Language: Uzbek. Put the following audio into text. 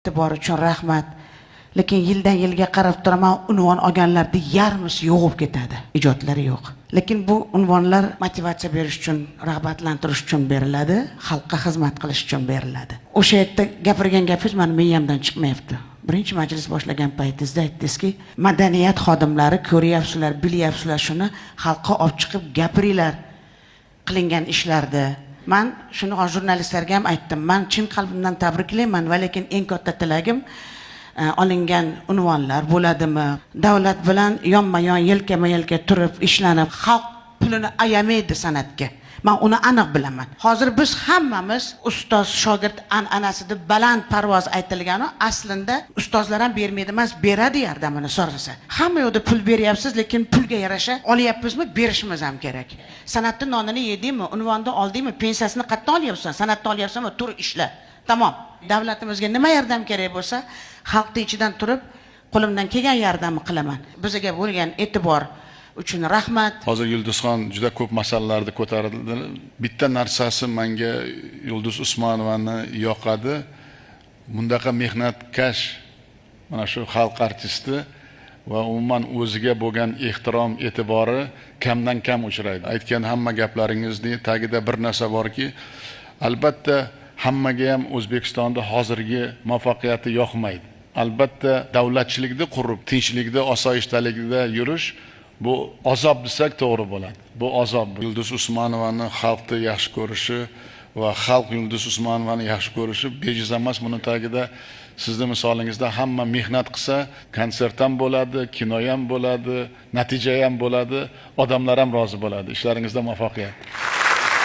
E'tibor uchun rahmat. Lekin yildan yilga qarab turaman, unvon olganlarni yarmisi yo'qolib ketadi, ijodlari yo'q. Lekin bu unvonlar motivatsiya berish uchun, rag'batlantirish uchun beriladi, xalqqa xizmat qilish uchun beriladi. O'sha yerda gapirgan gapingiz mani miyamdan chiqmayapti. Birinchi majlis boshlagan paytingizda aytdingizki, madaniyat xodimlari, ko'ryapsizlar, bilyapsizlar, shuni xalqqa olib chiqib gapiringlar qilingan ishlarni. Man shuni hozir jurnalistlarga ham aytdim, man chin qalbimdan tabriklayman va lekin eng katta tilagim, olingan unvonlar bo'ladimi, davlat bilan yonma yon, yelkama yelka turib ishlanib, xalq pulini ayamaydi san'atga, man uni aniq bilaman. Hozir biz hammamiz ustoz shogird an'anasida baland parvoz aytilganu, aslida ustozlar ham bermaydi emas, beradi yordamini so'rasa. Hamma yoqda pul beryapsiz, lekin pulga yarasha olyapmizmi, berishimiz ham kerak. San'atni nonini yedingmi, unvonni oldingmi, pensiyasini qayerdan olyapsan? San'atdan olyapsanmi, tur, ishla, tamom. Davlatimizga nima yordam kerak bo'lsa, xalqni ichidan turib qo'limdan kelgan yordamni qilaman. Bizga bo'lgan e'tibor uchun rahmat. Hozir Yulduzxon juda ko'p masalalarni ko'tardi. Bitta narsasi menga Yulduz Usmonovani yoqadi. Bundaqa mehnatkash mana shu xalq artisti va umuman o'ziga bo'lgan ehtirom, e'tibori kamdan kam uchraydi. Aytgan hamma gaplaringizni tagida bir narsa borki, albatta hammaga ham O'zbekistonda hozirgi muvaffaqiyati yoqmaydi. Albatta davlatchilikni qurib, tinchlikda, osoyishtalikda yurish bu azob desak to'g'ri bo'ladi. Bu azob. Yulduz Usmonovani xalqni yaxshi ko'rishi va xalq Yulduz Usmonovani yaxshi ko'rishi bejiz emas. Buni tagida sizni misolingizda hamma mehnat qilsa, konsert ham bo'ladi, kino ham bo'ladi, natija ham bo'ladi, odamlar ham rozi bo'ladi. Ishlaringizda muvaffaqiyat.